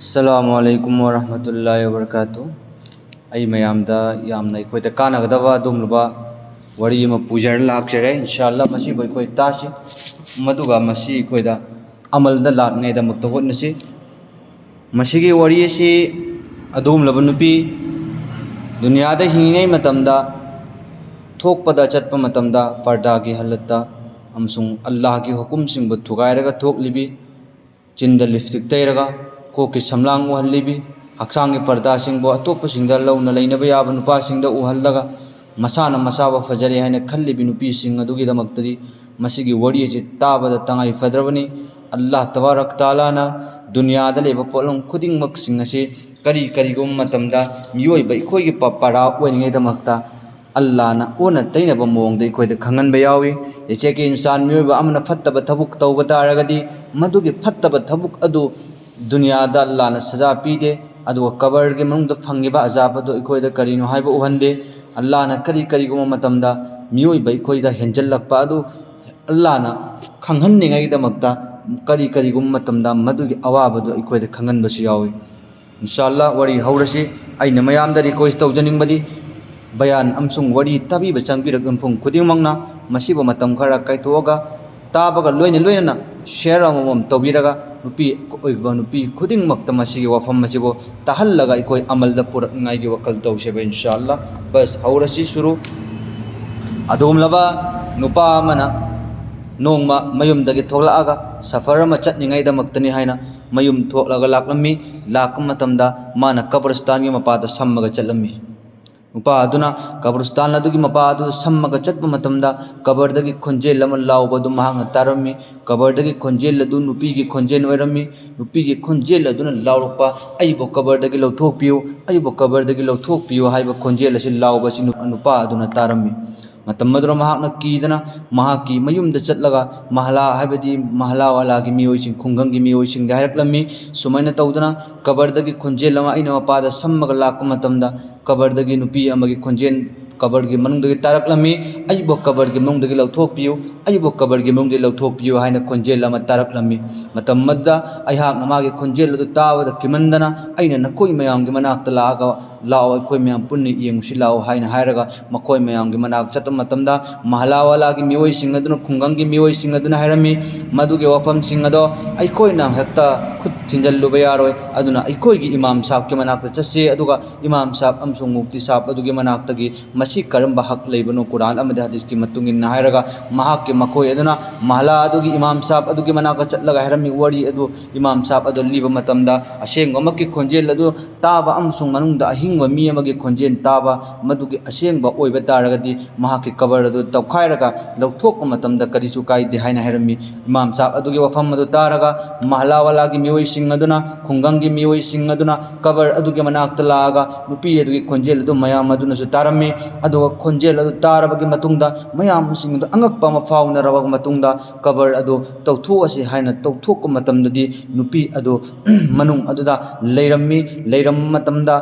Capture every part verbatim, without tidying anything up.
ꯑꯁꯂꯥꯃꯨ ꯑꯂꯩꯀꯨꯝ ꯋꯔꯍꯃꯇꯨꯜꯂꯥꯍꯤ ꯋꯕꯔꯀꯥꯇꯨ꯫ ꯑꯩ ꯃꯌꯥꯝꯗ ꯌꯥꯝꯅ ꯑꯩꯈꯣꯏꯗ ꯀꯥꯟꯅꯒꯗꯕ ꯑꯗꯨꯒꯨꯝꯂꯕ ꯋꯥꯔꯤ ꯑꯃ ꯄꯨꯖꯔ ꯂꯥꯛꯆꯔꯦ꯫ ꯏꯟꯁꯥ ꯑꯜꯂꯥ, ꯃꯁꯤꯕꯨ ꯑꯩꯈꯣꯏ ꯇꯥꯁꯤ, ꯃꯗꯨꯒ ꯃꯁꯤ ꯑꯩꯈꯣꯏꯗ ꯑꯃꯜꯗ ꯂꯥꯛꯅꯉꯥꯏꯗꯃꯛꯇ ꯍꯣꯠꯅꯁꯤ꯫ ꯃꯁꯤꯒꯤ ꯋꯥꯔꯤ ꯑꯁꯤ ꯑꯗꯨꯒꯨꯝꯂꯕ ꯅꯨꯄꯤ ꯗꯨꯅꯤꯌꯥꯗ ꯍꯤꯡꯂꯤꯉꯩ ꯃꯇꯝꯗ, ꯊꯣꯛꯄꯗ ꯆꯠꯄ ꯃꯇꯝꯗ ꯄꯔꯗꯥꯒꯤ ꯍꯥꯂꯠꯇ ꯑꯃꯁꯨꯡ ꯑꯜꯂꯥꯍꯒꯤ ꯍꯨꯀꯨꯝꯁꯤꯡꯕꯨ ꯊꯨꯒꯥꯏꯔꯒ ꯊꯣꯛꯂꯤꯕꯤ, ꯆꯤꯟꯗ ꯂꯤꯞꯁꯇꯤꯛ ꯇꯩꯔꯒ, ꯀꯣꯛꯀꯤ ꯁꯝꯂꯥꯡ ꯎꯍꯜꯂꯤꯕꯤ, ꯍꯛꯆꯥꯡꯒꯤ ꯄꯔꯗꯥꯁꯤꯡꯕꯨ ꯑꯇꯣꯞꯄꯁꯤꯡꯗ ꯂꯧꯅ ꯂꯩꯅꯕ ꯌꯥꯕ ꯅꯨꯄꯥꯁꯤꯡꯗ ꯎꯍꯜꯂꯒ, ꯃꯁꯥꯅ ꯃꯁꯥꯕꯨ ꯐꯖꯔꯦ ꯍꯥꯏꯅ ꯈꯜꯂꯤꯕꯤ ꯅꯨꯄꯤꯁꯤꯡ ꯑꯗꯨꯒꯤꯗꯃꯛꯇꯗꯤ ꯃꯁꯤꯒꯤ ꯋꯥꯔꯤ ꯑꯁꯤ ꯇꯥꯕꯗ ꯇꯉꯥꯏ ꯐꯗ꯭ꯔꯕꯅꯤ꯫ ꯑꯜꯂꯥꯍ ꯇꯕꯥꯔꯛ ꯇꯥꯂꯥꯅ ꯗꯨꯅꯤꯌꯥꯗ ꯂꯩꯕ ꯄꯣꯠꯂꯝ ꯈꯨꯗꯤꯡꯃꯛꯁꯤꯡ ꯑꯁꯤ ꯀꯔꯤ ꯀꯔꯤꯒꯨꯝꯕ ꯃꯇꯝꯗ ꯃꯤꯑꯣꯏꯕ ꯑꯩꯈꯣꯏꯒꯤ ꯄ-, ꯄꯔꯥ ꯑꯣꯏꯔꯤꯉꯩꯗꯃꯛꯇ ꯑꯜꯂꯥꯍꯅ ꯑꯣꯟꯅ ꯇꯩꯅꯕ ꯃꯑꯣꯡꯗ ꯑꯩꯈꯣꯏꯗ ꯈꯪꯍꯟꯕ ꯌꯥꯎꯏ꯫ ꯏꯆꯦꯒꯤ ꯏꯟꯁꯥꯟ ꯃꯤꯑꯣꯏꯕ ꯑꯃꯅ ꯐꯠꯇꯕ ꯊꯕꯛ ꯇꯧꯕ ꯇꯥꯔꯒꯗꯤ, ꯃꯗꯨꯒꯤ ꯐꯠꯇꯕ ꯊꯕꯛ ꯑꯗꯨ ꯗꯨꯅꯤꯌꯥꯗ ꯑꯜꯂꯥꯍꯅ ꯁꯖꯥ ꯄꯤꯗꯦ, ꯑꯗꯨꯒ ꯀꯕꯔꯒꯤ ꯃꯅꯨꯡꯗ ꯐꯪꯉꯤꯕ ꯑꯖꯥꯕ ꯑꯗꯨ ꯑꯩꯈꯣꯏꯗ ꯀꯔꯤꯅꯣ ꯍꯥꯏꯕ ꯎꯍꯟꯗꯦ꯫ ꯑꯜꯂꯥꯍꯅ ꯀꯔꯤ ꯀꯔꯤꯒꯨꯝꯕ ꯃꯇꯝꯗ ꯃꯤꯑꯣꯏꯕ ꯑꯩꯈꯣꯏꯗ ꯍꯦꯟꯖꯜꯂꯛꯄ ꯑꯗꯨ ꯑꯜꯂꯥꯍꯅ ꯈꯪꯍꯟꯅꯤꯡꯉꯥꯏꯒꯤꯗꯃꯛꯇ ꯀꯔꯤ ꯀꯔꯤꯒꯨꯝꯕ ꯃꯇꯝꯗ ꯃꯗꯨꯒꯤ ꯑꯋꯥꯕꯗꯨ ꯑꯩꯈꯣꯏꯗ ꯈꯪꯍꯟꯕꯁꯨ ꯌꯥꯎꯏ꯫ ꯏꯟꯁꯥ ꯑꯜꯂꯥꯍ, ꯋꯥꯔꯤ ꯍꯧꯔꯁꯤ꯫ ꯑꯩꯅ ꯃꯌꯥꯝꯗ request ꯇꯧꯖꯅꯤꯡꯕꯗꯤ, ꯕꯌꯥꯟ ꯑꯃꯁꯨꯡ ꯋꯥꯔꯤ ꯇꯥꯕꯤꯕ ꯆꯪꯕꯤꯔꯛꯄ ꯃꯤꯄꯨꯝ ꯈꯨꯗꯤꯡꯃꯛꯅ ꯃꯁꯤꯕꯨ ꯃꯇꯝ ꯈꯔ ꯀꯥꯏꯊꯣꯛꯑꯒ ꯇꯥꯕꯒ ꯂꯣꯏꯅ ꯂꯣꯏꯅꯅ share ꯑꯃꯃꯝ ꯇꯧꯕꯤꯔꯒ, ꯅꯨꯄꯤ ꯑꯣꯏꯕ ꯅꯨꯄꯤ ꯈꯨꯗꯤꯡꯃꯛꯇ ꯃꯁꯤꯒꯤ ꯋꯥꯐꯝ ꯑꯁꯤꯕꯨ ꯇꯥꯍꯜꯂꯒ ꯑꯩꯈꯣꯏ ꯑꯃꯜꯗ ꯄꯨꯔꯛꯅꯤꯡꯉꯥꯏꯒꯤ ꯋꯥꯈꯜ ꯇꯧꯁꯦꯕ, ꯏꯟꯁꯥ ꯑꯜꯂꯥꯍ꯫ ꯕꯁ, ꯍꯧꯔꯁꯤ ꯁꯨꯔꯨ꯫ ꯑꯗꯨꯒꯨꯝꯂꯕ ꯅꯨꯄꯥ ꯑꯃꯅ ꯅꯣꯡꯃ ꯃꯌꯨꯝꯗꯒꯤ ꯊꯣꯛꯂꯛꯑꯒ ꯁꯐꯔ ꯑꯃ ꯆꯠꯅꯤꯡꯉꯥꯏꯗꯃꯛꯇꯅꯤ ꯍꯥꯏꯅ ꯃꯌꯨꯝ ꯊꯣꯛꯂꯒ ꯂꯥꯛꯂꯝꯃꯤ꯫ ꯂꯥꯛꯄ ꯃꯇꯝꯗ ꯃꯥꯅ ꯀꯕꯔꯁꯇꯥꯟꯒꯤ ꯃꯄꯥꯗ ꯁꯝꯃꯒ ꯆꯠꯂꯝꯃꯤ꯫ ꯅꯨꯄꯥ ꯑꯗꯨꯅ ꯀꯕꯔꯁꯇꯥꯟ ꯑꯗꯨꯒꯤ ꯃꯄꯥ ꯑꯗꯨꯗ ꯁꯝꯃꯒ ꯆꯠꯄ ꯃꯇꯝꯗ, ꯀꯕꯔꯗꯒꯤ ꯈꯣꯟꯖꯦꯜ ꯑꯃ ꯂꯥꯎꯕ ꯑꯗꯨ ꯃꯍꯥꯛꯅ ꯇꯥꯔꯝꯃꯤ꯫ ꯀꯕꯔꯗꯒꯤ ꯈꯣꯟꯖꯦꯜ ꯑꯗꯨ ꯅꯨꯄꯤꯒꯤ ꯈꯣꯟꯖꯦꯜ ꯑꯣꯏꯔꯝꯃꯤ꯫ ꯅꯨꯄꯤꯒꯤ ꯈꯣꯟꯖꯦꯜ ꯑꯗꯨꯅ ꯂꯥꯎꯔꯛꯄ, "ꯑꯩꯕꯨ ꯀꯕꯔꯗꯒꯤ ꯂꯧꯊꯣꯛꯄꯤꯌꯨ, ꯑꯩꯕꯨ ꯀꯕꯔꯗꯒꯤ ꯂꯧꯊꯣꯛꯄꯤꯌꯨ" ꯍꯥꯏꯕ ꯈꯣꯟꯖꯦꯜ ꯑꯁꯤ ꯅꯨ-, ꯅꯨꯄꯥ ꯑꯗꯨꯅ ꯇꯥꯔꯝꯃꯤ꯫ ꯃꯇꯝ ꯑꯗꯨꯗ ꯃꯍꯥꯛꯅ ꯀꯤꯗꯅ ꯃꯍꯥꯛꯀꯤ ꯃꯌꯨꯝꯗ ꯆꯠꯂꯒ ꯃꯍꯂꯥ, ꯍꯥꯏꯕꯗꯤ ꯃꯍꯂꯥ ꯋꯥꯂꯥꯒꯤ ꯃꯤꯑꯣꯏꯁꯤꯡ, ꯈꯨꯡꯒꯪꯒꯤ ꯃꯤꯑꯣꯏꯁꯤꯡꯗ ꯍꯥꯏꯔꯛꯂꯝꯃꯤ꯫ ꯁꯨꯃꯥꯏꯅ ꯇꯧꯗꯅ ꯀꯕꯔꯗꯒꯤ ꯈꯣꯟꯖꯦꯜ ꯑꯃ ꯑꯩꯅ ꯃꯄꯥꯗ ꯁꯝꯃꯒ ꯂꯥꯛꯄ ꯃꯇꯝꯗ, ꯀꯕꯔꯗꯒꯤ ꯅꯨꯄꯤ ꯑꯃꯒꯤ ꯈꯣꯟꯖꯦꯜ ꯀꯕꯔꯒꯤ ꯃꯅꯨꯡꯗꯒꯤ ꯇꯥꯔꯛꯂꯝꯃꯤ, "ꯑꯩꯕꯨ ꯀꯕꯔꯒꯤ ꯃꯅꯨꯡꯗꯒꯤ ꯂꯧꯊꯣꯛꯄꯤꯌꯨ, ꯑꯩꯕꯨ ꯀꯕꯔꯒꯤ ꯃꯅꯨꯡꯗꯒꯤ ꯂꯧꯊꯣꯛꯄꯤꯌꯨ" ꯍꯥꯏꯅ ꯈꯣꯟꯖꯦꯜ ꯑꯃ ꯇꯥꯔꯛꯂꯝꯃꯤ꯫ ꯃꯇꯝ ꯑꯗꯨꯗ ꯑꯩꯍꯥꯛꯅ ꯃꯥꯒꯤ ꯈꯣꯟꯖꯦꯜ ꯑꯗꯨ ꯇꯥꯕꯗ ꯀꯤꯃꯟꯗꯅ ꯑꯩꯅ ꯅꯈꯣꯏ ꯃꯌꯥꯝꯒꯤ ꯃꯅꯥꯛꯇ ꯂꯥꯛꯑꯒ, "ꯂꯥꯛꯑꯣ, ꯑꯩꯈꯣꯏ ꯃꯌꯥꯝ ꯄꯨꯟꯅ ꯌꯦꯡꯉꯨꯁꯤ ꯂꯥꯛꯑꯣ" ꯍꯥꯏꯅ ꯍꯥꯏꯔꯒ ꯃꯈꯣꯏ ꯃꯌꯥꯝꯒꯤ ꯃꯅꯥꯛ ꯆꯠꯄ ꯃꯇꯝꯗ ꯃꯍꯂꯥꯋꯥꯂꯥꯒꯤ ꯃꯤꯑꯣꯏꯁꯤꯡ ꯑꯗꯨꯅ, ꯈꯨꯡꯒꯪꯒꯤ ꯃꯤꯑꯣꯏꯁꯤꯡ ꯑꯗꯨꯅ ꯍꯥꯏꯔꯝꯃꯤ, "ꯃꯗꯨꯒꯤ ꯋꯥꯐꯝꯁꯤꯡ ꯑꯗꯣ ꯑꯩꯈꯣꯏꯅ ꯍꯦꯛꯇ ꯈꯨꯠ ꯊꯤꯟꯖꯜꯂꯨꯕ ꯌꯥꯔꯣꯏ, ꯑꯗꯨꯅ ꯑꯩꯈꯣꯏꯒꯤ ꯏꯃꯥꯝ ꯁꯥꯕꯀꯤ ꯃꯅꯥꯛꯇ ꯆꯠꯁꯤ, ꯑꯗꯨꯒ ꯏꯃꯥꯝ ꯁꯥꯕ ꯑꯃꯁꯨꯡ ꯃꯨꯐꯇꯤ ꯁꯥꯕ ꯑꯗꯨꯒꯤ ꯃꯅꯥꯛꯇꯒꯤ ꯃꯁꯤ ꯀꯔꯝꯕ ꯍꯛ ꯂꯩꯕꯅꯣ ꯀꯨꯔꯥꯟ ꯑꯃꯗꯤ ꯍꯗꯤꯁꯀꯤ ꯃꯇꯨꯡ ꯏꯟꯅ" ꯍꯥꯏꯔꯒ ꯃꯍꯥꯛꯀꯤ, ꯃꯈꯣꯏ ꯑꯗꯨꯅ ꯃꯍꯂꯥ ꯑꯗꯨꯒꯤ ꯏꯃꯥꯝ ꯁꯥꯕ ꯑꯗꯨꯒꯤ ꯃꯅꯥꯛꯇ ꯆꯠꯂꯒ ꯍꯥꯏꯔꯝꯃꯤ ꯋꯥꯔꯤ ꯑꯗꯨ꯫ ꯏꯃꯥꯝ ꯁꯥꯕ ꯑꯗꯨ ꯂꯤꯕ ꯃꯇꯝꯗ ꯑꯁꯦꯡꯕꯃꯛꯀꯤ ꯈꯣꯟꯖꯦꯜ ꯑꯗꯨ ꯇꯥꯕ ꯑꯃꯁꯨꯡ ꯃꯅꯨꯡꯗ ꯑꯍꯤꯡꯕ ꯃꯤ ꯑꯃꯒꯤ ꯈꯣꯟꯖꯦꯜ ꯇꯥꯕ, ꯃꯗꯨꯒꯤ ꯑꯁꯦꯡꯕ ꯑꯣꯏꯕ ꯇꯥꯔꯒꯗꯤ ꯃꯍꯥꯛꯀꯤ ꯀꯕꯔ ꯑꯗꯨ ꯇꯧꯈꯥꯏꯔꯒ ꯂꯧꯊꯣꯛꯄ ꯃꯇꯝꯗ ꯀꯔꯤꯁꯨ ꯀꯥꯏꯗꯦ ꯍꯥꯏꯅ ꯍꯥꯏꯔꯝꯃꯤ꯫ ꯏꯃꯥꯝ ꯁꯥꯕ ꯑꯗꯨꯒꯤ ꯋꯥꯐꯝ ꯑꯗꯨ ꯇꯥꯔꯒ ꯃꯍꯂꯥꯋꯥꯂꯥꯒꯤ ꯃꯤꯑꯣꯏꯁꯤꯡ ꯑꯗꯨꯅ, ꯈꯨꯡꯒꯪꯒꯤ ꯃꯤꯑꯣꯏꯁꯤꯡ ꯑꯗꯨꯅ ꯀꯕꯔ ꯑꯗꯨꯒꯤ ꯃꯅꯥꯛꯇ ꯂꯥꯛꯑꯒ ꯅꯨꯄꯤ ꯑꯗꯨꯒꯤ ꯈꯣꯟꯖꯦꯜ ꯑꯗꯨ ꯃꯌꯥꯝ ꯑꯗꯨꯅꯁꯨ ꯇꯥꯔꯝꯃꯤ꯫ ꯑꯗꯨꯒ ꯈꯣꯟꯖꯦꯜ ꯑꯗꯨ ꯇꯥꯔꯕꯒꯤ ꯃꯇꯨꯡꯗ ꯃꯌꯥꯝꯁꯤꯡ ꯑꯗꯨ ꯑꯉꯛꯄ ꯑꯃ ꯐꯥꯎꯅꯔꯕ ꯃꯇꯨꯡꯗ ꯀꯕꯔ ꯑꯗꯨ ꯇꯧꯊꯣꯛꯑꯁꯤ ꯍꯥꯏꯅ ꯇꯧꯊꯣꯛꯄ ꯃꯇꯝꯗꯗꯤ ꯅꯨꯄꯤ ꯑꯗꯨ ꯃꯅꯨꯡ ꯑꯗꯨꯗ ꯂꯩꯔꯝꯃꯤ꯫ ꯂꯩꯔꯝꯕ ꯃꯇꯝꯗ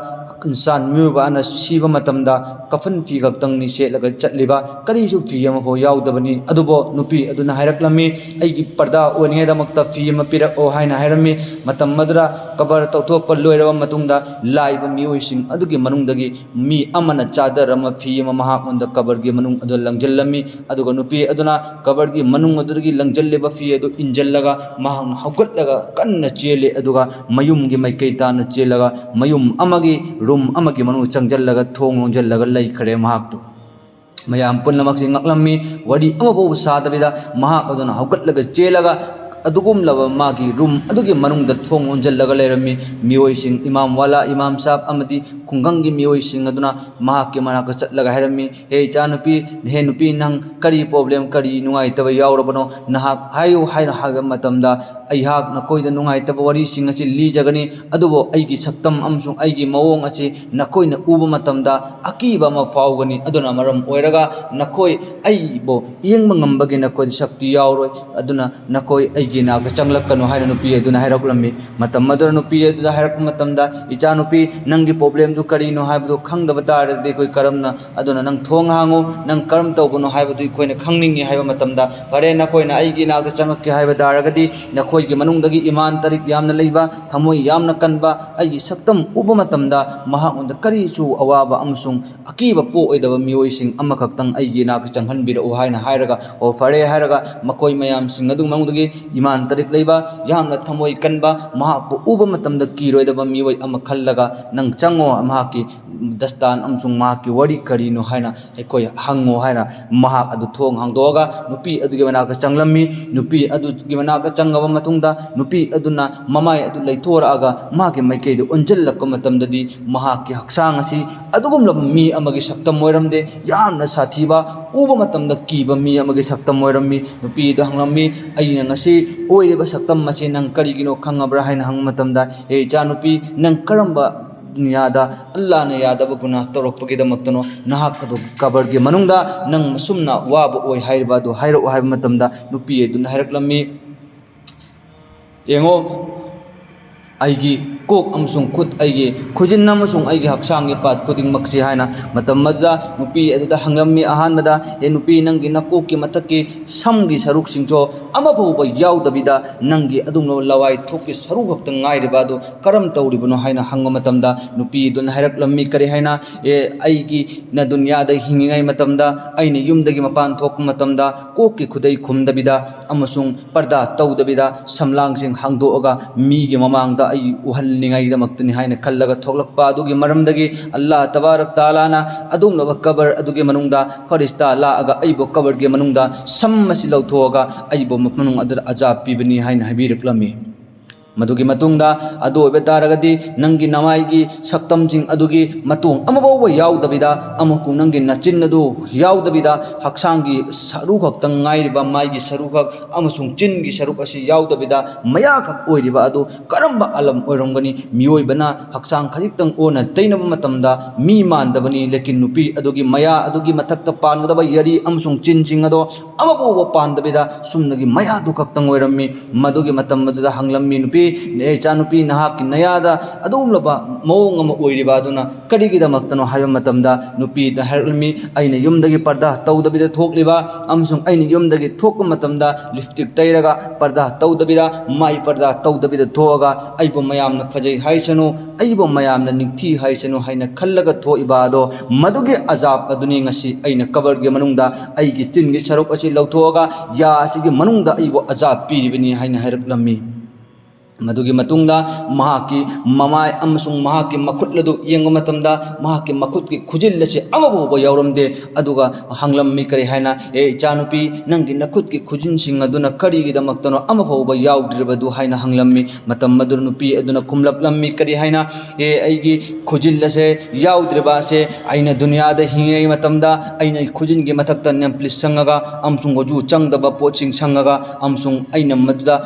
ꯏꯟꯁꯥꯟ ꯃꯤꯑꯣꯏꯕ ꯑꯃꯅ ꯁꯤꯕ ꯃꯇꯝꯗ ꯀꯐꯟ ꯐꯤ ꯈꯛꯇꯪꯅꯤ ꯁꯦꯠꯂꯒ ꯆꯠꯂꯤꯕ, ꯀꯔꯤꯁꯨ ꯐꯤ ꯑꯃꯐꯥꯎ ꯌꯥꯎꯗꯕꯅꯤ꯫ ꯑꯗꯨꯕꯨ ꯅꯨꯄꯤ ꯑꯗꯨꯅ ꯍꯥꯏꯔꯛꯂꯝꯃꯤ, "ꯑꯩꯒꯤ ꯄꯔꯗꯥ ꯑꯣꯏꯅꯤꯡꯉꯥꯏꯗꯃꯛꯇ ꯐꯤ ꯑꯃ ꯄꯤꯔꯛꯑꯣ" ꯍꯥꯏꯅ ꯍꯥꯏꯔꯝꯃꯤ꯫ ꯃꯇꯝ ꯑꯗꯨꯗ ꯀꯕꯔ ꯇꯧꯊꯣꯛꯄ ꯂꯣꯏꯔꯕ ꯃꯇꯨꯡꯗ ꯂꯥꯛꯏꯕ ꯃꯤꯑꯣꯏꯁꯤꯡ ꯑꯗꯨꯒꯤ ꯃꯅꯨꯡꯗꯒꯤ ꯃꯤ ꯑꯃꯅ ꯆꯥꯗꯔ ꯑꯃ, ꯐꯤ ꯑꯃ ꯃꯍꯥꯛꯉꯣꯟꯗ ꯀꯕꯔꯒꯤ ꯃꯅꯨꯡ ꯑꯗꯨ ꯂꯪꯁꯤꯜꯂꯝꯃꯤ꯫ ꯑꯗꯨꯒ ꯅꯨꯄꯤ ꯑꯗꯨꯅ ꯀꯕꯔꯒꯤ ꯃꯅꯨꯡ ꯑꯗꯨꯗꯒꯤ ꯂꯪꯁꯤꯜꯂꯤꯕ ꯐꯤ ꯑꯗꯨ ꯏꯟꯁꯤꯜꯂꯒ ꯃꯍꯥꯛꯅ ꯍꯧꯒꯠꯂꯒ ꯀꯟꯅ ꯆꯦꯜꯂꯤ꯫ ꯑꯗꯨꯒ ꯃꯌꯨꯝꯒꯤ ꯃꯥꯏꯀꯩ ꯇꯥꯟꯅ ꯆꯦꯜꯂꯒ ꯃꯌꯨꯝ ꯑꯃꯒꯤ ꯔꯨꯝ ꯑꯃꯒꯤ ꯃꯅꯨꯡꯗ ꯆꯪꯁꯤꯜꯂꯒ ꯊꯣꯡ ꯂꯣꯟꯁꯤꯜꯂꯒ ꯂꯩꯈ꯭ꯔꯦ ꯃꯍꯥꯛꯇꯨ꯫ ꯃꯌꯥꯝ ꯄꯨꯝꯅꯃꯛꯁꯤ ꯉꯛꯂꯝꯃꯤ꯫ ꯋꯥꯔꯤ ꯑꯃꯐꯥꯎꯕ ꯁꯥꯗꯕꯤꯗ ꯃꯍꯥꯛ ꯑꯗꯨꯅ ꯍꯧꯒꯠꯂꯒ ꯆꯦꯜꯂꯒ ꯑꯗꯨꯒꯨꯝꯂꯕ ꯃꯥꯒꯤ ꯔꯨꯝ ꯑꯗꯨꯒꯤ ꯃꯅꯨꯡꯗ ꯊꯣꯡ ꯂꯣꯟꯁꯤꯜꯂꯒ ꯂꯩꯔꯝꯃꯤ꯫ ꯃꯤꯑꯣꯏꯁꯤꯡ, ꯏꯃꯥꯝ ꯋꯥꯂꯥ, ꯏꯃꯥꯝ ꯁꯥꯕ ꯑꯃꯗꯤ ꯈꯨꯡꯒꯪꯒꯤ ꯃꯤꯑꯣꯏꯁꯤꯡ ꯑꯗꯨꯅ ꯃꯍꯥꯛꯀꯤ ꯃꯅꯥꯛꯇ ꯆꯠꯂꯒ ꯍꯥꯏꯔꯝꯃꯤ, "ꯍꯦ ꯏꯆꯥꯅꯨꯄꯤ, ꯍꯦ ꯅꯨꯄꯤ, ꯅꯪ ꯀꯔꯤ problem, ꯀꯔꯤ ꯅꯨꯡꯉꯥꯏꯇꯕ ꯌꯥꯎꯔꯕꯅꯣ? ꯅꯍꯥꯛ ꯍꯥꯏꯌꯨ" ꯍꯥꯏꯅ ꯍꯥꯏꯕ ꯃꯇꯝꯗ, "ꯑꯩꯍꯥꯛ ꯅꯈꯣꯏꯗ ꯅꯨꯡꯉꯥꯏꯇꯕ ꯋꯥꯔꯤꯁꯤꯡ ꯑꯁꯤ ꯂꯤꯖꯒꯅꯤ, ꯑꯗꯨꯕꯨ ꯑꯩꯒꯤ ꯁꯛꯇꯝ ꯑꯃꯁꯨꯡ ꯑꯩꯒꯤ ꯃꯑꯣꯡ ꯑꯁꯤ ꯅꯈꯣꯏꯅ ꯎꯕ ꯃꯇꯝꯗ ꯑꯀꯤꯕ ꯑꯃ ꯐꯥꯎꯒꯅꯤ꯫ ꯑꯗꯨꯅ ꯃꯔꯝ ꯑꯣꯏꯔꯒ ꯅꯈꯣꯏ ꯑꯩꯕꯨ ꯌꯦꯡꯕ ꯉꯝꯕꯒꯤ ꯅꯈꯣꯏꯗ ꯁꯛꯇꯤ ꯌꯥꯎꯔꯣꯏ꯫ ꯑꯗꯨꯅ ꯅꯈꯣꯏ ꯑꯩꯒꯤ ꯏꯅꯥꯛꯇ ꯆꯪꯂꯛꯀꯅꯨ ꯍꯥꯏꯅ ꯅꯨꯄꯤ ꯑꯗꯨꯅ ꯍꯥꯏꯔꯛꯂꯝꯃꯤ꯫ ꯃꯇꯝ ꯑꯗꯨꯗ ꯅꯨꯄꯤ ꯑꯗꯨꯗ ꯍꯥꯏꯔꯛꯄ ꯃꯇꯝꯗ, "ꯏꯆꯥꯅꯨꯄꯤ, ꯅꯪꯒꯤ problemꯗꯨ ꯀꯔꯤꯅꯣ ꯍꯥꯏꯕꯗꯨ ꯈꯪꯗꯕ ꯇꯥꯔꯗꯤ ꯑꯩꯈꯣꯏ ꯀꯔꯝꯅ, ꯑꯗꯨꯅ ꯅꯪ ꯊꯣꯡ ꯍꯥꯡꯉꯨ, ꯅꯪ ꯀꯔꯝ ꯇꯧꯕꯅꯣ ꯍꯥꯏꯕꯗꯨ ꯑꯩꯈꯣꯏꯅ ꯈꯪꯅꯤꯡꯉꯤ" ꯍꯥꯏꯕ ꯃꯇꯝꯗ, "ꯐꯔꯦ, ꯅꯈꯣꯏꯅ ꯑꯩꯒꯤ ꯏꯅꯥꯛꯇ ꯆꯪꯉꯛꯀꯦ ꯍꯥꯏꯕ ꯇꯥꯔꯒꯗꯤ ꯅꯈꯣꯏꯒꯤ ꯃꯅꯨꯡꯗꯒꯤ ꯏꯃꯥꯟ ꯇꯔꯤꯛ ꯌꯥꯝꯅ ꯂꯩꯕ, ꯊꯃꯣꯏ ꯌꯥꯝꯅ ꯀꯟꯕ, ꯑꯩꯒꯤ ꯁꯛꯇꯝ ꯎꯕ ꯃꯇꯝꯗ ꯃꯍꯥꯛꯉꯣꯟꯗ ꯀꯔꯤꯁꯨ ꯑꯋꯥꯕ ꯑꯃꯁꯨꯡ ꯑꯀꯤꯕ ꯄꯣꯛꯑꯣꯏꯗꯕ ꯃꯤꯑꯣꯏꯁꯤꯡ ꯑꯃꯈꯛꯇꯪ ꯑꯩꯒꯤ ꯏꯅꯥꯛꯇ ꯆꯪꯍꯟꯕꯤꯔꯛꯎ" ꯍꯥꯏꯅ ꯍꯥꯏꯔꯒ, "ꯑꯣ, ꯐꯔꯦ" ꯍꯥꯏꯔꯒ ꯃꯈꯣꯏ ꯃꯌꯥꯝꯁꯤꯡ ꯑꯗꯨ ꯃꯅꯨꯡꯗꯒꯤ ꯏꯃꯥꯟ ꯇꯔꯤꯛ ꯂꯩꯕ, ꯌꯥꯝꯅ ꯊꯃꯣꯏ ꯀꯟꯕ, ꯃꯍꯥꯛꯄꯨ ꯎꯕ ꯃꯇꯝꯗ ꯀꯤꯔꯣꯏꯗꯕ ꯃꯤꯑꯣꯏ ꯑꯃ ꯈꯜꯂꯒ, "ꯅꯪ ꯆꯪꯉꯣ, ꯃꯍꯥꯛꯀꯤ ꯗꯁꯇꯥꯟ ꯑꯃꯁꯨꯡ ꯃꯍꯥꯛꯀꯤ ꯋꯥꯔꯤ ꯀꯔꯤꯅꯣ ꯍꯥꯏꯅ ꯑꯩꯈꯣꯏ ꯍꯪꯉꯣ" ꯍꯥꯏꯅ ꯃꯍꯥꯛ ꯑꯗꯨ ꯊꯣꯡ ꯍꯥꯡꯗꯣꯛꯑꯒ ꯅꯨꯄꯤ ꯑꯗꯨꯒꯤ ꯃꯅꯥꯛꯇ ꯆꯪꯂꯝꯃꯤ꯫ ꯅꯨꯄꯤ ꯑꯗꯨꯒꯤ ꯃꯅꯥꯛꯇ ꯆꯪꯉꯕ ꯃꯇꯨꯡꯗ ꯅꯨꯄꯤ ꯑꯗꯨꯅ ꯃꯃꯥꯏ ꯑꯗꯨ ꯂꯩꯊꯣꯔꯛꯑꯒ ꯃꯍꯥꯛꯀꯤ ꯃꯥꯏꯀꯩꯗ ꯑꯣꯟꯁꯤꯜꯂꯛꯄ ꯃꯇꯝꯗꯗꯤ ꯃꯍꯥꯛꯀꯤ ꯍꯛꯆꯥꯡ ꯑꯁꯤ ꯑꯗꯨꯒꯨꯝꯂꯕ ꯃꯤ ꯑꯃꯒꯤ ꯁꯛꯇꯝ ꯑꯣꯏꯔꯝꯗꯦ꯫ ꯌꯥꯝꯅ ꯁꯥꯊꯤꯕ, ꯎꯕ ꯃꯇꯝꯗ ꯀꯤꯕ ꯃꯤ ꯑꯃꯒꯤ ꯁꯛꯇꯝ ꯑꯣꯏꯔꯝꯃꯤ꯫ ꯅꯨꯄꯤꯗ ꯍꯪꯂꯝꯃꯤ, "ꯑꯩꯅ ꯉꯁꯤ ꯑꯣꯏꯔꯤꯕ ꯁꯛꯇꯝ ꯑꯁꯤ ꯅꯪ ꯀꯔꯤꯒꯤꯅꯣ ꯈꯪꯉꯕ꯭ꯔꯥ?" ꯍꯥꯏꯅ ꯍꯪꯕ ꯃꯇꯝꯗ, "ꯍꯦ ꯏꯆꯥꯅꯨꯄꯤ, ꯅꯪ ꯀꯔꯝꯕ ꯗꯨꯅꯤꯌꯥꯗ ꯑꯜꯂꯥꯍꯅ ꯌꯥꯗꯕ ꯒꯨꯅꯥꯍ ꯇꯧꯔꯛꯄꯒꯤꯗꯃꯛꯇꯅꯣ ꯅꯍꯥꯛ ꯑꯗꯨ ꯀꯕꯔꯒꯤ ꯃꯅꯨꯡꯗ ꯅꯪ ꯃꯁꯨꯝꯅ ꯋꯥꯕ ꯑꯣꯏ ꯍꯥꯏꯔꯤꯕ ꯑꯗꯨ ꯍꯥꯏꯔꯛꯎ" ꯍꯥꯏꯕ ꯃꯇꯝꯗ, ꯅꯨꯄꯤ ꯑꯗꯨꯅ ꯍꯥꯏꯔꯛꯂꯝꯃꯤ, "ꯌꯦꯡꯉꯣ, ꯑꯩꯒꯤ ꯀꯣꯛ ꯑꯃꯁꯨꯡ ꯈꯨꯠ, ꯑꯩꯒꯤ ꯈꯨꯖꯤꯟ ꯑꯃꯁꯨꯡ ꯑꯩꯒꯤ ꯍꯛꯆꯥꯡꯒꯤ ꯄꯥꯔꯠ ꯈꯨꯗꯤꯡꯃꯛꯁꯤ" ꯍꯥꯏꯅ꯫ ꯃꯇꯝ ꯑꯗꯨꯗ ꯅꯨꯄꯤ ꯑꯗꯨꯗ ꯍꯪꯂꯝꯃꯤ ꯑꯍꯥꯟꯕꯗ, "ꯑꯦ ꯅꯨꯄꯤ, ꯅꯪꯒꯤ ꯅꯀꯣꯛꯀꯤ ꯃꯊꯛꯀꯤ ꯁꯝꯒꯤ ꯁꯔꯨꯛꯁꯤꯡꯁꯨ ꯑꯃꯐꯥꯎꯕ ꯌꯥꯎꯗꯕꯤꯗ ꯅꯪꯒꯤ ꯑꯗꯨꯒꯨꯝꯂꯕ ꯂꯋꯥꯏ ꯊꯣꯛꯀꯤ ꯁꯔꯨ ꯈꯛꯇ ꯉꯥꯏꯔꯤꯕ ꯑꯗꯨ ꯀꯔꯝ ꯇꯧꯔꯤꯕꯅꯣ?" ꯍꯥꯏꯅ ꯍꯪꯕ ꯃꯇꯝꯗ, ꯅꯨꯄꯤꯗꯨꯅ ꯍꯥꯏꯔꯛꯂꯝꯃꯤ ꯀꯔꯤ ꯍꯥꯏꯅ, "ꯑꯦ, ꯑꯩꯒꯤꯅ ꯗꯨꯅꯤꯌꯥꯗ ꯍꯤꯡꯂꯤꯉꯩ ꯃꯇꯝꯗ, ꯑꯩꯅ ꯌꯨꯝꯗꯒꯤ ꯃꯄꯥꯟ ꯊꯣꯛꯄ ꯃꯇꯝꯗ ꯀꯣꯛꯀꯤ ꯈꯨꯗꯩ ꯈꯨꯝꯗꯕꯤꯗ ꯑꯃꯁꯨꯡ ꯄꯔꯗꯥ ꯇꯧꯗꯕꯤꯗ ꯁꯝꯂꯥꯡꯁꯤꯡ ꯍꯥꯡꯗꯣꯛꯑꯒ ꯃꯤꯒꯤ ꯃꯃꯥꯡꯗ ꯑꯩ ꯎꯍꯟꯅꯤꯡꯉꯥꯏꯒꯤꯗꯃꯛꯇꯅꯤ" ꯍꯥꯏꯅ ꯈꯜꯂꯒ ꯊꯣꯛꯂꯛꯄ ꯑꯗꯨꯒꯤ ꯃꯔꯝꯗꯒꯤ ꯑꯜꯂꯥꯍ ꯇꯕꯥꯔꯛ ꯇꯥꯂꯥꯅ ꯑꯗꯨꯒꯨꯝꯂꯕ ꯀꯕꯔ ꯑꯗꯨꯒꯤ ꯃꯅꯨꯡꯗ ꯐꯔꯤꯁꯇꯥ ꯂꯥꯛꯑꯒ ꯑꯩꯕꯨ ꯀꯕꯔꯒꯤ ꯃꯅꯨꯡꯗ ꯁꯝ ꯑꯁꯤ ꯂꯧꯊꯣꯛꯑꯒ ꯑꯩꯕꯨ ꯃꯅꯨꯡ ꯑꯗꯨꯗ ꯑꯖꯥꯕ ꯄꯤꯕꯅꯤ ꯍꯥꯏꯅ ꯍꯥꯏꯕꯤꯔꯛꯂꯝꯃꯤ꯫ ꯃꯗꯨꯒꯤ ꯃꯇꯨꯡꯗ ꯑꯗꯨ ꯑꯣꯏꯕ ꯇꯥꯔꯒꯗꯤ ꯅꯪꯒꯤ ꯅꯃꯥꯏꯒꯤ ꯁꯛꯇꯝꯁꯤꯡ ꯑꯗꯨꯒꯤ ꯃꯇꯣꯡ ꯑꯃꯐꯥꯎꯕ ꯌꯥꯎꯗꯕꯤꯗ ꯑꯃꯁꯨꯡ ꯅꯪꯒꯤ ꯅꯆꯤꯟ ꯑꯗꯨ ꯌꯥꯎꯗꯕꯤꯗ ꯍꯛꯆꯥꯡꯒꯤ ꯁꯔꯨ ꯈꯛꯇꯪ ꯉꯥꯏꯔꯤꯕ ꯃꯥꯏꯒꯤ ꯁꯔꯨ ꯈꯛ ꯑꯃꯁꯨꯡ ꯆꯤꯟꯒꯤ ꯁꯔꯨꯛ ꯑꯁꯤ ꯌꯥꯎꯗꯕꯤꯗ ꯃꯌꯥ ꯈꯛ ꯑꯣꯏꯔꯤꯕ ꯑꯗꯨ ꯀꯔꯝꯕ ꯑꯂꯝ ꯑꯣꯏꯔꯝꯒꯅꯤ? ꯃꯤꯑꯣꯏꯕꯅ ꯍꯛꯆꯥꯡ ꯈꯖꯤꯛꯇꯪ ꯑꯣꯟꯅ ꯇꯩꯅꯕ ꯃꯇꯝꯗ ꯃꯤ ꯃꯥꯟꯗꯕꯅꯤ꯫ ꯂꯦꯀꯤꯟ ꯅꯨꯄꯤ ꯑꯗꯨꯒꯤ ꯃꯌꯥ ꯑꯗꯨꯒꯤ ꯃꯊꯛꯇ ꯄꯥꯟꯒꯗꯕ ꯌꯥꯔꯤ ꯑꯃꯁꯨꯡ ꯆꯤꯟꯁꯤꯡ ꯑꯗꯣ ꯑꯃꯐꯥꯎꯕ ꯄꯥꯟꯗꯕꯤꯗ ꯁꯨꯞꯅꯒꯤ ꯃꯌꯥꯗꯨ ꯈꯛꯇꯪ ꯑꯣꯏꯔꯝꯃꯤ꯫ ꯃꯗꯨꯒꯤ ꯃꯇꯝ ꯑꯗꯨꯗ ꯍꯪꯂꯝꯃꯤ, "ꯅꯨꯄꯤ, ꯏꯆꯥꯅꯨꯄꯤ, ꯅꯍꯥꯛꯀꯤ ꯅꯌꯥꯗ ꯑꯗꯨꯒꯨꯝꯂꯕ ꯃꯑꯣꯡ ꯑꯃ ꯑꯣꯏꯔꯤꯕ ꯑꯗꯨꯅ ꯀꯔꯤꯒꯤꯗꯃꯛꯇꯅꯣ?" ꯍꯥꯏꯕ ꯃꯇꯝꯗ ꯅꯨꯄꯤꯗ ꯍꯥꯏꯔꯛꯂꯝꯃꯤ, "ꯑꯩꯅ ꯌꯨꯝꯗꯒꯤ ꯄꯔꯗꯥ ꯇꯧꯗꯕꯤꯗ ꯊꯣꯛꯂꯤꯕ ꯑꯃꯁꯨꯡ ꯑꯩꯅ ꯌꯨꯝꯗꯒꯤ ꯊꯣꯛꯄ ꯃꯇꯝꯗ ꯂꯤꯞꯁꯇꯤꯛ ꯇꯩꯔꯒ ꯄꯔꯗꯥ ꯇꯧꯗꯕꯤꯗ, ꯃꯥꯏ ꯄꯔꯗꯥ ꯇꯧꯗꯕꯤꯗ ꯊꯣꯛꯑꯒ ꯑꯩꯕꯨ ꯃꯌꯥꯝꯅ ꯐꯖꯩ ꯍꯥꯏꯁꯅꯨ, ꯑꯩꯕꯨ ꯃꯌꯥꯝꯅ ꯅꯤꯡꯊꯤ ꯍꯥꯏꯁꯅꯨ ꯍꯥꯏꯅ ꯈꯜꯂꯒ ꯊꯣꯛꯏꯕ ꯑꯗꯣ, ꯃꯗꯨꯒꯤ ꯑꯖꯥꯕ ꯑꯗꯨꯅꯤ ꯉꯁꯤ ꯑꯩꯅ ꯀꯕꯔꯒꯤ ꯃꯅꯨꯡꯗ ꯑꯩꯒꯤ ꯆꯤꯟꯒꯤ ꯁꯔꯨꯛ ꯑꯁꯤ ꯂꯧꯊꯣꯛꯑꯒ ꯌꯥ ꯑꯁꯤꯒꯤ ꯃꯅꯨꯡꯗ ꯑꯩꯕꯨ ꯑꯖꯥꯕ ꯄꯤꯔꯤꯕꯅꯤ" ꯍꯥꯏꯅ ꯍꯥꯏꯔꯛꯂꯝꯃꯤ꯫ ꯃꯗꯨꯒꯤ ꯃꯇꯨꯡꯗ ꯃꯍꯥꯛꯀꯤ ꯃꯃꯥꯏ ꯑꯃꯁꯨꯡ ꯃꯍꯥꯛꯀꯤ ꯃꯈꯨꯠ ꯑꯗꯨ ꯌꯦꯡꯕ ꯃꯇꯝꯗ ꯃꯍꯥꯛꯀꯤ ꯃꯈꯨꯠꯀꯤ ꯈꯨꯖꯤꯜ ꯑꯁꯤ ꯑꯃꯐꯥꯎꯕ ꯌꯥꯎꯔꯝꯗꯦ꯫ ꯑꯗꯨꯒ ꯍꯪꯂꯝꯃꯤ ꯀꯔꯤ ꯍꯥꯏꯅ, "ꯑꯦ ꯏꯆꯥꯅꯨꯄꯤ, ꯅꯪꯒꯤ ꯅꯈꯨꯠꯀꯤ ꯈꯨꯖꯤꯟꯁꯤꯡ ꯑꯗꯨꯅ ꯀꯔꯤꯒꯤꯗꯃꯛꯇꯅꯣ ꯑꯃꯐꯥꯎꯕ ꯌꯥꯎꯗ꯭ꯔꯤꯕꯗꯨ?" ꯍꯥꯏꯅ ꯍꯪꯂꯝꯃꯤ꯫ ꯃꯇꯝ ꯑꯗꯨꯗ ꯅꯨꯄꯤ ꯑꯗꯨꯅ ꯈꯨꯝꯂꯛꯂꯝꯃꯤ ꯀꯔꯤ ꯍꯥꯏꯅ, "ꯑꯦ, ꯑꯩꯒꯤ ꯈꯨꯖꯤꯜ ꯑꯁꯦ ꯌꯥꯎꯗ꯭ꯔꯤꯕ ꯑꯁꯦ ꯑꯩꯅ ꯗꯨꯅꯤꯌꯥꯗ ꯍꯤꯡꯉꯤꯉꯩ ꯃꯇꯝꯗ ꯑꯩꯅ ꯈꯨꯖꯤꯟꯒꯤ ꯃꯊꯛꯇ nail polish ꯁꯪꯉꯒ ꯑꯃꯁꯨꯡ ꯎꯖꯨ ꯆꯪꯗꯕ ꯄꯣꯠꯁꯤꯡ ꯁꯪꯉꯒ ꯑꯃꯁꯨꯡ ꯑꯩꯅ ꯃꯗꯨꯗ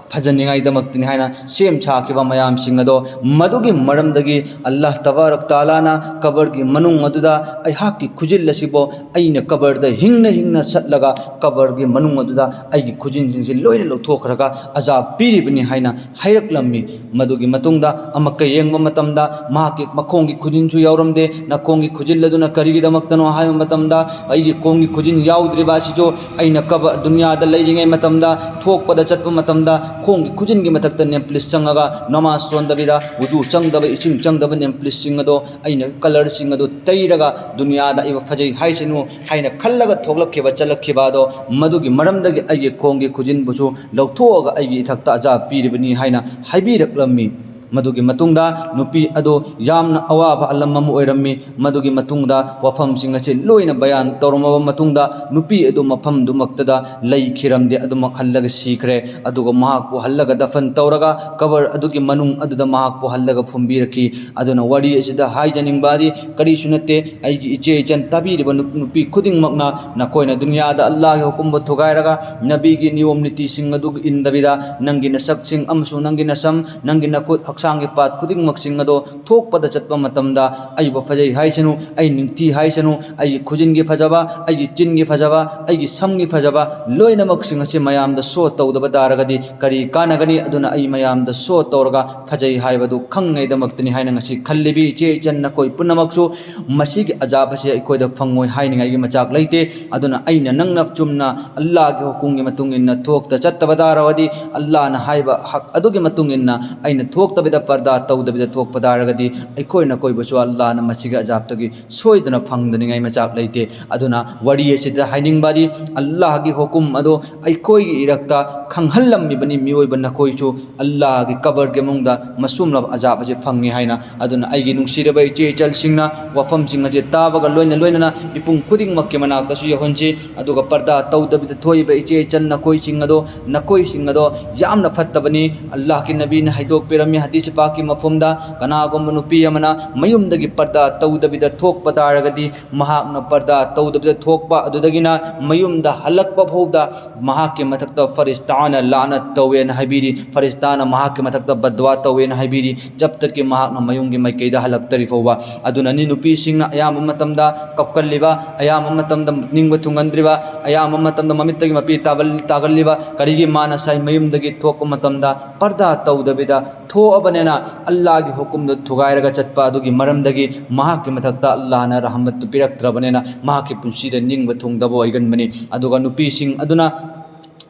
ꯐꯖꯅꯤꯡꯉꯥꯏꯗꯃꯛꯇꯅꯤ" ꯍꯥꯏꯅ ꯁꯦꯝ ꯁꯥꯈꯤꯕ ꯃꯌꯥꯝꯁꯤꯡ ꯑꯗꯣ, ꯃꯗꯨꯒꯤ ꯃꯔꯝꯗꯒꯤ ꯑꯜꯂꯥꯍ ꯇꯕꯥꯔꯛ ꯇꯥꯂꯥꯅ ꯀꯕꯔꯒꯤ ꯃꯅꯨꯡ ꯑꯗꯨꯗ ꯑꯩꯍꯥꯛꯀꯤ ꯈꯨꯖꯤꯜ ꯑꯁꯤꯕꯨ ꯑꯩꯅ ꯀꯕꯔꯗ ꯍꯤꯡꯅ ꯍꯤꯡꯅ ꯆꯠꯂꯒ ꯀꯕꯔꯒꯤ ꯃꯅꯨꯡ ꯑꯗꯨꯗ ꯑꯩꯒꯤ ꯈꯨꯖꯤꯟꯁꯤꯡꯁꯤ ꯂꯣꯏꯅ ꯂꯧꯊꯣꯛꯈ꯭ꯔꯒ ꯑꯖꯥꯕ ꯄꯤꯔꯤꯕꯅꯤ ꯍꯥꯏꯅ ꯍꯥꯏꯔꯛꯂꯝꯃꯤ꯫ ꯃꯗꯨꯒꯤ ꯃꯇꯨꯡꯗ ꯑꯃꯨꯛꯀ ꯌꯦꯡꯕ ꯃꯇꯝꯗ ꯃꯍꯥꯛꯀꯤ ꯃꯈꯣꯡꯒꯤ ꯈꯨꯖꯤꯟꯁꯨ ꯌꯥꯎꯔꯝꯗꯦ꯫ ꯅꯈꯣꯡꯒꯤ ꯈꯨꯖꯤꯜ ꯑꯗꯨꯅ ꯀꯔꯤꯒꯤꯗꯃꯛꯇꯅꯣ ꯍꯥꯏꯕ ꯃꯇꯝꯗ, ꯑꯩꯒꯤ ꯈꯣꯡꯒꯤ ꯈꯨꯖꯤꯟ ꯌꯥꯎꯗ꯭ꯔꯤꯕ ꯑꯁꯤꯁꯨ ꯑꯩꯅ ꯀꯕ-, ꯗꯨꯅꯤꯌꯥꯗ ꯂꯩꯔꯤꯉꯩ ꯃꯇꯝꯗ, ꯊꯣꯛꯄꯗ ꯆꯠꯄ ꯃꯇꯝꯗ ꯈꯣꯡꯒꯤ ꯈꯨꯖꯤꯟꯒꯤ ꯃꯊꯛꯇ nail polish ꯆꯪꯉꯒ ꯅꯃꯥꯖ ꯁꯣꯟꯗꯕꯤꯗ, ꯋꯨꯖꯨ ꯆꯪꯗꯕ, ꯏꯁꯤꯡ ꯆꯪꯗꯕ nail polishꯁꯤꯡ ꯑꯗꯣ ꯑꯩꯅ colourꯁꯤꯡ ꯑꯗꯨ ꯇꯩꯔꯒ ꯗꯨꯅꯤꯌꯥꯗ ꯑꯩꯕꯨ ꯐꯖꯩ ꯍꯥꯏꯁꯅꯨ ꯍꯥꯏꯅ ꯈꯜꯂꯒ ꯊꯣꯛꯂꯛꯈꯤꯕ, ꯆꯠꯂꯛꯈꯤꯕ ꯑꯗꯣ, ꯃꯗꯨꯒꯤ ꯃꯔꯝꯗꯒꯤ ꯑꯩꯒꯤ ꯈꯣꯡꯒꯤ ꯈꯨꯖꯤꯟꯕꯨꯁꯨ ꯂꯧꯊꯣꯛꯑꯒ ꯑꯩꯒꯤ ꯏꯊꯛꯇ ꯑꯖꯥꯕ ꯄꯤꯔꯤꯕꯅꯤ ꯍꯥꯏꯅ ꯍꯥꯏꯕꯤꯔꯛꯂꯝꯃꯤ꯫ ꯃꯗꯨꯒꯤ ꯃꯇꯨꯡꯗ ꯅꯨꯄꯤ ꯑꯗꯨ ꯌꯥꯝꯅ ꯑꯋꯥꯕ ꯑꯂꯝ ꯑꯃ ꯑꯣꯏꯔꯝꯃꯤ꯫ ꯃꯗꯨꯒꯤ ꯃꯇꯨꯡꯗ ꯋꯥꯐꯝꯁꯤꯡ ꯑꯁꯤ ꯂꯣꯏꯅ ꯕꯌꯥꯟ ꯇꯧꯔꯝꯃꯕ ꯃꯇꯨꯡꯗ, ꯅꯨꯄꯤ ꯑꯗꯨ ꯃꯐꯝꯗꯨꯃꯛꯇꯗ ꯂꯩꯈꯤꯔꯝꯗꯦ, ꯑꯗꯨꯃꯛ ꯍꯜꯂꯒ ꯁꯤꯈ꯭ꯔꯦ꯫ ꯑꯗꯨꯒ ꯃꯍꯥꯛꯄꯨ ꯍꯜꯂꯒ ꯗꯐꯟ ꯇꯧꯔꯒ ꯀꯕꯔ ꯑꯗꯨꯒꯤ ꯃꯅꯨꯡ ꯑꯗꯨꯗ ꯃꯍꯥꯛꯄꯨ ꯍꯜꯂꯒ ꯐꯨꯝꯕꯤꯔꯛꯈꯤ꯫ ꯑꯗꯨꯅ ꯋꯥꯔꯤ ꯑꯁꯤꯗ ꯍꯥꯏꯖꯅꯤꯡꯕꯗꯤ ꯀꯔꯤꯁꯨ ꯅꯠꯇꯦ, ꯑꯩꯒꯤ ꯏꯆꯦ ꯏꯆꯟ ꯇꯥꯕꯤꯔꯤꯕ ꯅꯨ-, ꯅꯨꯄꯤ ꯈꯨꯗꯤꯡꯃꯛꯅ, ꯅꯈꯣꯏꯅ ꯗꯨꯅꯤꯌꯥꯗ ꯑꯜꯂꯥꯍꯒꯤ ꯍꯨꯀꯨꯝꯕꯨ ꯊꯨꯒꯥꯏꯔꯒ ꯅꯕꯤꯒꯤ ꯅꯤꯌꯣꯝ ꯅꯤꯇꯤꯁꯤꯡ ꯑꯗꯨ ꯏꯟꯗꯕꯤꯗ, ꯅꯪꯒꯤ ꯅꯁꯛꯁꯤꯡ ꯑꯃꯁꯨꯡ ꯅꯪꯒꯤ ꯅꯁꯝ, ꯅꯪꯒꯤ ꯅꯈꯨꯠ, ꯍꯛꯆꯥꯡꯒꯤ ꯄꯥꯠ ꯈꯨꯗꯤꯡꯃꯛꯁꯤꯡ ꯑꯗꯣ ꯊꯣꯛꯄꯗ ꯆꯠꯄ ꯃꯇꯝꯗ, ꯑꯩꯕꯨ ꯐꯖꯩ ꯍꯥꯏꯁꯅꯨ, ꯑꯩ ꯅꯤꯡꯊꯤ ꯍꯥꯏꯁꯅꯨ, ꯑꯩꯒꯤ ꯈꯨꯖꯤꯟꯒꯤ ꯐꯖꯕ, ꯑꯩꯒꯤ ꯆꯤꯟꯒꯤ ꯐꯖꯕ, ꯑꯩꯒꯤ ꯁꯝꯒꯤ ꯐꯖꯕ ꯂꯣꯏꯅꯃꯛꯁꯤꯡ ꯑꯁꯤ ꯃꯌꯥꯝꯗ ꯁꯣ ꯇꯧꯗꯕ ꯇꯥꯔꯒꯗꯤ ꯀꯔꯤ ꯀꯥꯟꯅꯒꯅꯤ? ꯑꯗꯨꯅ ꯑꯩ ꯃꯌꯥꯝꯗ ꯁꯣ ꯇꯧꯔꯒ ꯐꯖꯩ ꯍꯥꯏꯕꯗꯨ ꯈꯪꯉꯩꯗꯃꯛꯇꯅꯤ ꯍꯥꯏꯅ ꯉꯁꯤ ꯈꯜꯂꯤꯕꯤ ꯏꯆꯦ ꯏꯆꯟ ꯅꯈꯣꯏ ꯄꯨꯝꯅꯃꯛꯁꯨ꯫ ꯃꯁꯤꯒꯤ ꯑꯖꯥꯕ ꯑꯁꯤ ꯑꯩꯈꯣꯏꯗ ꯐꯪꯉꯣꯏ ꯍꯥꯏꯅꯤꯡꯉꯥꯏꯒꯤ ꯃꯆꯥꯛ ꯂꯩꯇꯦ꯫ ꯑꯗꯨꯅ ꯑꯩꯅ ꯅꯪꯅ ꯆꯨꯝꯅ ꯑꯜꯂꯥꯍꯒꯤ ꯍꯨꯀꯨꯝꯒꯤ ꯃꯇꯨꯡ ꯏꯟꯅ ꯊꯣꯛꯇ ꯆꯠꯇꯕ ꯇꯥꯔꯕꯗꯤ, ꯑꯜꯂꯥꯍꯅ ꯍꯥꯏꯕ ꯍꯛ ꯑꯗꯨꯒꯤ ꯃꯇꯨꯡ ꯏꯟꯅ ꯑꯩꯅ ꯊꯣꯛꯇꯕꯤꯗ, ꯄꯔꯗꯥ ꯇꯧꯗꯕꯤꯗ ꯊꯣꯛꯄ ꯇꯥꯔꯒꯗꯤ, ꯑꯩꯈꯣꯏ ꯅꯈꯣꯏꯕꯨꯁꯨ ꯑꯜꯂꯥꯍꯅ ꯃꯁꯤꯒꯤ ꯑꯖꯥꯕꯇꯒꯤ ꯁꯣꯏꯗꯅ ꯐꯪꯗꯅꯤꯡꯉꯥꯏ ꯃꯆꯥꯛ ꯂꯩꯇꯦ꯫ ꯑꯗꯨꯅ ꯋꯥꯔꯤ ꯑꯁꯤꯗ ꯍꯥꯏꯅꯤꯡꯕꯗꯤ, ꯑꯜꯂꯥꯍꯒꯤ ꯍꯨꯀꯨꯝ ꯑꯗꯣ ꯑꯩꯈꯣꯏꯒꯤ ꯏꯔꯛꯇ ꯈꯪꯍꯜꯂꯝꯃꯤꯕꯅꯤ, ꯃꯤꯑꯣꯏꯕ ꯅꯈꯣꯏꯁꯨ ꯑꯜꯂꯥꯍꯒꯤ ꯀꯕꯔꯒꯤ ꯃꯅꯨꯡꯗ ꯃꯁꯨꯝꯂꯕ ꯑꯖꯥꯕ ꯑꯁꯤ ꯐꯪꯉꯤ ꯍꯥꯏꯅ꯫ ꯑꯗꯨꯅ ꯑꯩꯒꯤ ꯅꯨꯡꯁꯤꯔꯕ ꯏꯆꯦ ꯏꯆꯜꯁꯤꯡꯅ ꯋꯥꯐꯝꯁꯤꯡ ꯑꯁꯤ ꯇꯥꯕꯒ ꯂꯣꯏꯅ ꯂꯣꯏꯅꯅ ꯃꯤꯄꯨꯝ ꯈꯨꯗꯤꯡꯃꯛꯀꯤ ꯃꯅꯥꯛꯇꯁꯨ ꯌꯧꯍꯟꯁꯤ꯫ ꯑꯗꯨꯒ ꯄꯔꯗꯥ ꯇꯧꯗꯕꯤꯗ ꯊꯣꯛꯏꯕ ꯏꯆꯦ ꯏꯆꯜ ꯅꯈꯣꯏꯁꯤꯡ ꯑꯗꯣ, ꯅꯈꯣꯏꯁꯤꯡ ꯑꯗꯣ ꯌꯥꯝꯅ ꯐꯠꯇꯕꯅꯤ꯫ ꯑꯜꯂꯥꯍꯒꯤ ꯅꯕꯤꯅ ꯍꯥꯏꯗꯣꯛꯄꯤꯔꯝꯃꯤ ꯍꯗꯤꯁ ꯄꯥꯛꯀꯤ ꯃꯐꯝꯗ, ꯀꯅꯥꯒꯨꯝꯕ ꯅꯨꯄꯤ ꯑꯃꯅ ꯃꯌꯨꯝꯗꯒꯤ ꯄꯔꯗꯥ ꯇꯧꯗꯕꯤꯗ ꯊꯣꯛꯄ ꯇꯥꯔꯒꯗꯤ, ꯃꯍꯥꯛꯅ ꯄꯔꯗꯥ ꯇꯧꯗꯕꯤꯗ ꯊꯣꯛꯄ ꯑꯗꯨꯗꯒꯤꯅ ꯃꯌꯨꯝꯗ ꯍꯜꯂꯛꯄ ꯐꯥꯎꯗ ꯃꯍꯥꯛꯀꯤ ꯃꯊꯛꯇ ꯐꯔꯤꯁꯇꯥꯅ ꯂꯥꯅꯠ ꯇꯧꯋꯦꯅ ꯍꯥꯏꯕꯤꯔꯤ, ꯐꯔꯤꯁꯇꯥꯅ ꯃꯍꯥꯛꯀꯤ ꯃꯊꯛꯇ ꯕꯗꯋꯥ ꯇꯧꯋꯦꯅ ꯍꯥꯏꯕꯤꯔꯤ, ꯖꯕ ꯇꯛꯀꯤ ꯃꯍꯥꯛꯅ ꯃꯌꯨꯝꯒꯤ ꯃꯥꯏꯀꯩꯗ ꯍꯜꯂꯛꯇ꯭ꯔꯤ ꯐꯥꯎꯕ꯫ ꯑꯗꯨꯅꯅꯤ ꯅꯨꯄꯤꯁꯤꯡꯅ ꯑꯌꯥꯝꯕ ꯃꯇꯝꯗ ꯀꯞꯀꯜꯂꯤꯕ, ꯑꯌꯥꯝꯕ ꯃꯇꯝꯗ ꯅꯤꯡꯕ ꯊꯨꯡꯍꯟꯗ꯭ꯔꯤꯕ, ꯑꯌꯥꯝꯕ ꯃꯇꯝꯗ ꯃꯃꯤꯠꯇꯒꯤ ꯃꯄꯤ ꯇꯥꯕꯜ-, ꯇꯥꯒꯜꯂꯤꯕ꯫ ꯀꯔꯤꯒꯤ? ꯃꯥꯅ ꯉꯁꯥꯏ ꯃꯌꯨꯝꯗꯒꯤ ꯊꯣꯛꯄ ꯃꯇꯝꯗ ꯄꯔꯗꯥ ꯇꯧꯗꯕꯤꯗ ꯊꯣꯛꯑꯕꯅꯤꯅ, ꯑꯜꯂꯥꯍꯒꯤ ꯍꯨꯀꯨꯝꯗꯨ ꯊꯨꯒꯥꯏꯔꯒ ꯆꯠꯄ ꯑꯗꯨꯒꯤ ꯃꯔꯝꯗꯒꯤ ꯃꯍꯥꯛꯀꯤ ꯃꯊꯛꯇ ꯑꯜꯂꯥꯍꯅ ꯔꯍꯃꯠꯇꯨ ꯄꯤꯔꯛꯇ꯭ꯔꯕꯅꯤꯅ, ꯃꯍꯥꯛꯀꯤ ꯄꯨꯟꯁꯤꯗ ꯅꯤꯡꯕ ꯊꯨꯡꯗꯕ ꯑꯣꯏꯒꯟꯕꯅꯤ꯫ ꯑꯗꯨꯒ ꯅꯨꯄꯤꯁꯤꯡ ꯑꯗꯨꯅ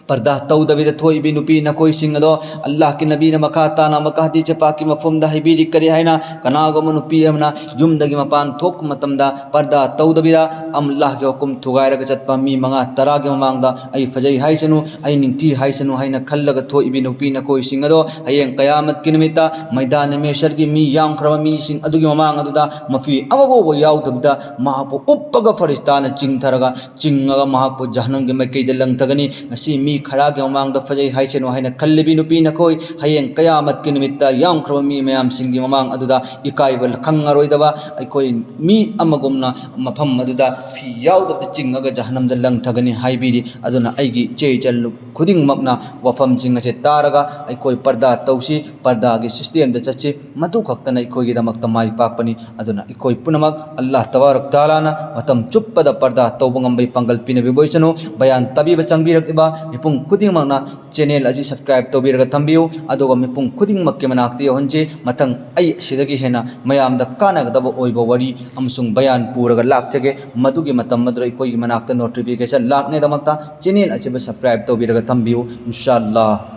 ꯄꯔꯗꯥ ꯇꯧꯗꯕꯤꯗ ꯊꯣꯛꯏꯕꯤ ꯅꯨꯄꯤ ꯅꯈꯣꯏꯁꯤꯡ ꯑꯗꯣ, ꯑꯜꯂꯥꯍꯀꯤ ꯅꯕꯤꯅ ꯃꯈꯥ ꯇꯥꯅ ꯑꯃꯨꯛꯀ ꯍꯗꯤꯁ ꯄꯥꯛꯀꯤ ꯃꯐꯝꯗ ꯍꯥꯏꯕꯤꯔꯤ꯫ ꯀꯔꯤ ꯍꯥꯏꯅ? ꯀꯅꯥꯒꯨꯝꯕ ꯅꯨꯄꯤ ꯑꯃꯅ ꯌꯨꯝꯗꯒꯤ ꯃꯄꯥꯟ ꯊꯣꯛꯄ ꯃꯇꯝꯗ ꯄꯔꯗꯥ ꯇꯧꯗꯕꯤꯗ ꯑꯜꯂꯥꯍꯒꯤ ꯍꯨꯀꯨꯝ ꯊꯨꯒꯥꯏꯔꯒ ꯆꯠꯄ ꯃꯤ ꯃꯉꯥ ꯇꯔꯥꯒꯤ ꯃꯃꯥꯡꯗ ꯑꯩ ꯐꯖꯩ ꯍꯥꯏꯁꯅꯨ, ꯑꯩ ꯅꯤꯡꯊꯤ ꯍꯥꯏꯁꯅꯨ ꯍꯥꯏꯅ ꯈꯜꯂꯒ ꯊꯣꯛꯏꯕꯤ ꯅꯨꯄꯤ ꯅꯈꯣꯏꯁꯤꯡ ꯑꯗꯣ, ꯍꯌꯦꯡ ꯀꯌꯥꯃꯠꯀꯤ ꯅꯨꯃꯤꯠꯇ ꯃꯩꯗꯥꯟ ꯃꯦꯁꯔꯒꯤ ꯃꯤ ꯌꯥꯝꯈ꯭ꯔꯕ ꯃꯤꯁꯤꯡ ꯑꯗꯨꯒꯤ ꯃꯃꯥꯡ ꯑꯗꯨꯗ ꯃꯐꯤ ꯑꯃꯐꯥꯎꯕ ꯌꯥꯎꯗꯕꯤꯗ ꯃꯍꯥꯛꯄꯨ ꯎꯞꯄꯒ ꯐꯔꯤꯁꯇꯥꯅ ꯆꯤꯡꯊꯔꯒ ꯆꯤꯡꯉꯒ ꯃꯍꯥꯛꯄꯨ ꯖꯍꯟꯅꯝꯒꯤ ꯃꯥꯏꯀꯩꯗ ꯂꯪꯊꯒꯅꯤ꯫ ꯉꯁꯤ ꯃꯤ ꯈꯔꯒꯤ ꯃꯃꯥꯡꯗ ꯐꯖꯩ ꯍꯥꯏꯁꯅꯨ ꯍꯥꯏꯅ ꯈꯜꯂꯤꯕꯤ ꯅꯨꯄꯤ ꯅꯈꯣꯏ, ꯍꯌꯦꯡ ꯀꯌꯥꯃꯠꯀꯤ ꯅꯨꯃꯤꯠꯇ ꯌꯥꯝꯈ꯭ꯔꯕ ꯃꯤ ꯃꯌꯥꯝꯁꯤꯡꯒꯤ ꯃꯃꯥꯡ ꯑꯗꯨꯗ ꯏꯀꯥꯏꯕ ꯈꯪꯉꯔꯣꯏꯗꯕ, ꯑꯩꯈꯣꯏ ꯃꯤ ꯑꯃꯒꯨꯝꯅ ꯃꯐꯝ ꯑꯗꯨꯗ ꯐꯤ ꯌꯥꯎꯗꯕꯗ ꯆꯤꯡꯉꯒ ꯖꯍꯟꯅꯝꯗ ꯂꯪꯊꯒꯅꯤ ꯍꯥꯏꯕꯤꯔꯤ꯫ ꯑꯗꯨꯅ ꯑꯩꯒꯤ ꯏꯆꯦ ꯏꯆꯜ ꯈꯨꯗꯤꯡꯃꯛꯅ ꯋꯥꯐꯝꯁꯤꯡ ꯑꯁꯦ ꯇꯥꯔꯒ ꯑꯩꯈꯣꯏ ꯄꯔꯗꯥ ꯇꯧꯁꯤ, ꯄꯔꯗꯥꯒꯤ ꯁꯤꯁꯇꯦꯝꯗ ꯆꯠꯁꯤ꯫ ꯃꯗꯨ ꯈꯛꯇꯅ ꯑꯩꯈꯣꯏꯒꯤꯗꯃꯛꯇ ꯃꯥꯏ ꯄꯥꯛꯄꯅꯤ꯫ ꯑꯗꯨꯅ ꯑꯩꯈꯣꯏ ꯄꯨꯝꯅꯃꯛ ꯑꯜꯂꯥꯍ ꯇꯕꯥꯔꯛ ꯇꯥꯂꯥꯅ ꯃꯇꯝ ꯆꯨꯞꯄꯗ ꯄꯔꯗꯥ ꯇꯧꯕ ꯉꯝꯕꯒꯤ ꯄꯥꯡꯒꯜ ꯄꯤꯅꯕꯤꯕ ꯑꯣꯏꯁꯅꯨ꯫ ꯕꯌꯥꯟ ꯇꯥꯕꯤꯕ ꯆꯪꯕꯤꯔꯛꯂꯤꯕ ꯃꯤꯄꯨꯝ ꯈꯨꯗꯤꯡꯃꯛꯅ ꯆꯦꯅꯦꯜ ꯑꯁꯤ ꯁꯕꯁꯀ꯭ꯔꯥꯏꯕ ꯇꯧꯕꯤꯔꯒ ꯊꯝꯕꯤꯌꯨ, ꯑꯗꯨꯒ ꯃꯤꯄꯨꯝ ꯈꯨꯗꯤꯡꯃꯛꯀꯤ ꯃꯅꯥꯛꯇ ꯌꯧꯍꯟꯁꯤ꯫ ꯃꯊꯪ ꯑꯩ ꯑꯁꯤꯗꯒꯤ ꯍꯦꯟꯅ ꯃꯌꯥꯝꯗ ꯀꯥꯟꯅꯒꯗꯕ ꯑꯣꯏꯕ ꯋꯥꯔꯤ ꯑꯃꯁꯨꯡ ꯕꯌꯥꯟ ꯄꯨꯔꯒ ꯂꯥꯛꯆꯒꯦ꯫ ꯃꯗꯨꯒꯤ ꯃꯇꯝ ꯑꯗꯨꯗ ꯑꯩꯈꯣꯏꯒꯤ ꯃꯅꯥꯛꯇ ꯅꯣꯇꯤꯐꯤꯀꯦꯁꯟ ꯂꯥꯛꯅꯉꯥꯏꯗꯃꯛꯇ ꯆꯦꯅꯦꯜ ꯑꯁꯤꯕꯨ ꯁꯕꯁꯀ꯭ꯔꯥꯏꯕ ꯇꯧꯕꯤꯔꯒ ꯊꯝꯕꯤꯌꯨ, ꯏꯟꯁꯥ ꯑꯜꯂꯥꯍ꯫